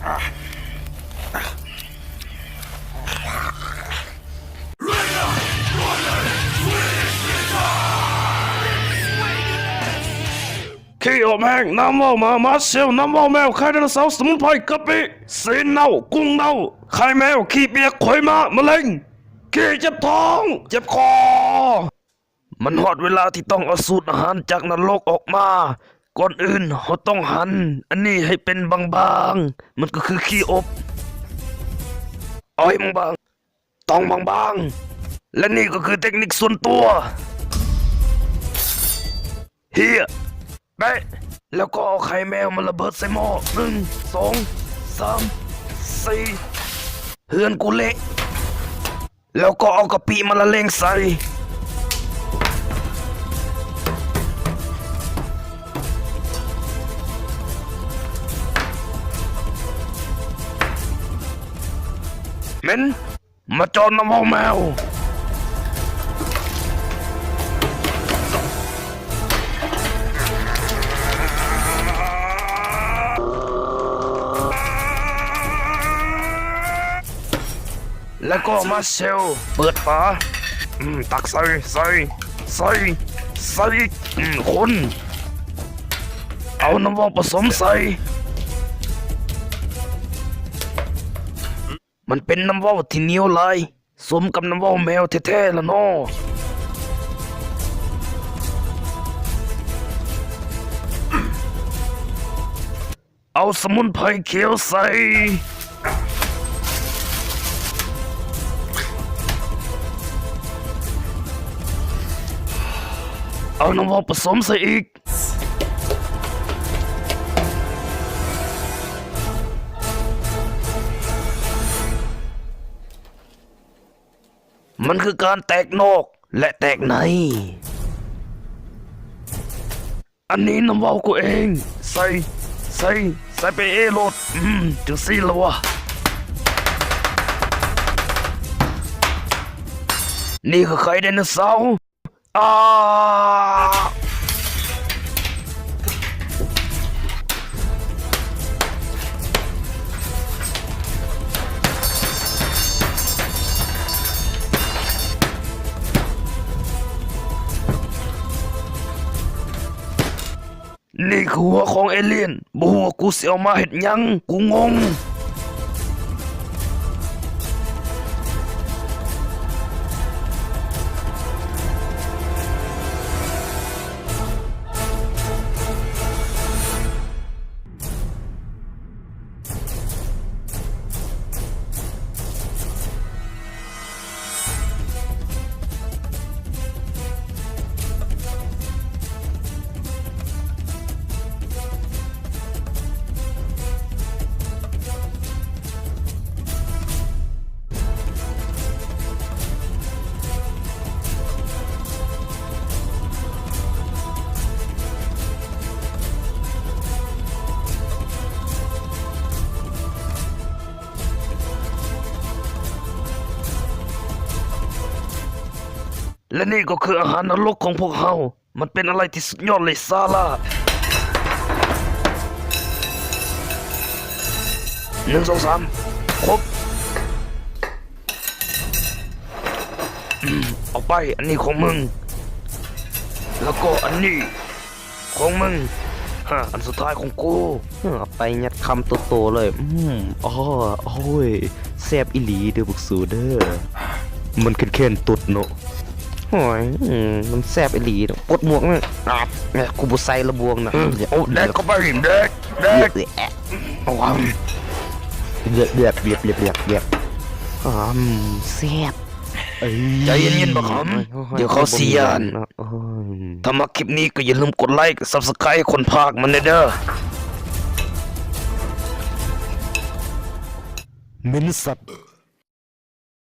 ຂີ້ອອກແມງ ນ້ຳເວົ້າໝາ ໝາເຊວ ນ້ຳເວົ້າແມວ ໄຂ່ໄດໂນເສົາ ສະໝຸນໄພ ກະປິ ຊີ້ນເນົ່າ ກຸ້ງເນົ່າ ໄຂ່ແມວ ຂີ້ປຽກ ຂ້ອຍມ້າ ມະເລັງ ຂີ້ເຈັບທ້ອງ ເຈັບຄໍ. ມັນຮອດເວລາທີ່ຕ້ອງເອົາສູດອາຫານຈາກນະລົກອອກມາ. ກ່ອນອື່ນເຮົາຕ້ອງຫັນອັນນີ້ໃຫ້ເປັນບາງໆ. ມັນກໍຄືຂີ້ອົບ. ເອົາໃຫ້ບາງໆ. ຕ້ອງບາງໆ. ແລະນີ້ກໍຄືເຕັກນິກສ່ວນຕົວ. ເຮຍ ແປະ ແລ້ວກໍເອົາໄຂ່ແມວມາລະເບີດໃສ່ໝໍ້. ໜຶ່ງ ສອງ ສາມ ສີ່ ເຮືອນກູເລະ. ແລ້ວກໍເອົາກະປິມາລະເລັງໃສ່. ເໝັນ ມາຈອດນ້ຳເວົ້າແມວ. ແລ້ວກໍມາເຊວ ເປີດຝາ. ອືມ ຕັກໃສ່ ໃສ່ ໃສ່ ໃສ່ອີກ. ອືມ ຄົນ ເອົານ້ຳເວົ້າປະສົມໃສ່. ມັນເປັນນ້ຳເວົ້າທີ່ໜຽວຫຼາຍ ສົມກັບນ້ຳເວົ້າແມວແທ້ໆລະເນາະ. ເອົາສະໝຸນໄພຂຽວໃສ່. ເອົານ້ຳເວົ້າປະສົມໃສ່ອີກ. ມັນຄືການແຕກນອກ ແລະ ແຕກໃນ. ອັນນີ້ນ້ຳເວົ້າກູເອງ. ໃສ່ ໃສ່ ໃສ່ໄປເອໂລດ. ອືມ ຈັ່ງຊີ້ລະວະ. ນີ້ຄືໄຂ່ໄດໂນເສົາ. ອາ ນີ້ຄືຫົວຂອງເອລຽນ. ບໍ່ຮູ້ວ່າກູຊິເອົາມາເຮັດຫຍັງ? ກູງົງ. ແລະນີ້ກໍຄືອາຫານນະລົກຂອງພວກເຮົາ. ມັນເປັນອະໄລທີ່ສຸດຍອດເລີຍ ຊາລາ. ໜຶ່ງ ສອງ ສາມ ຄົບ. ອືມ ເອົາໄປ, ອັນນີ້ຂອງມຶງ ແລ້ວກໍອັນນີ້ ຂອງມຶງ. ຮະ ອັນສຸດທ້າຍຂອງກູ. ເອີ ເອົາໄປຍັດຄຳໂຕໆເລີຍ. ອືມ ໂອ້ຍ ແຊບອີ່ຫຼີເດີພວກສູເດີ. ມັນແຄ້ນໆຕົດເນາະ. ໂອ້ຍ ອືມ ມັນແຊບອີ່ຫຼີເນາະ. ປົດໝວກນະ. ອາ ແມ່ ກູບໍ່ໃສ່ລະບວງນະ. ອືມ ໂອ້ ແດກເຂົ້າໄປ ແດກ ແດກ. ໂອ້ຍ ແດກ ແດກ ແດກ ແດກ ແດກ. ອືມ ແຊບ. ເອີຍ ໃຈເຢັນໆ ບັກຫຳ ໂອ້ຍ ດຽວເຂົາຊິຢ້ານ. ໂອ້ຍ ຖ້າມັກຄລິບນີ້ກໍຢ່າລືມກົດໄລຄ໌ ຊັບສະໄຄຣບ໌ ໃຫ້ຄົນພາກມັນແດ່ເດີ. ເໝັນສັດ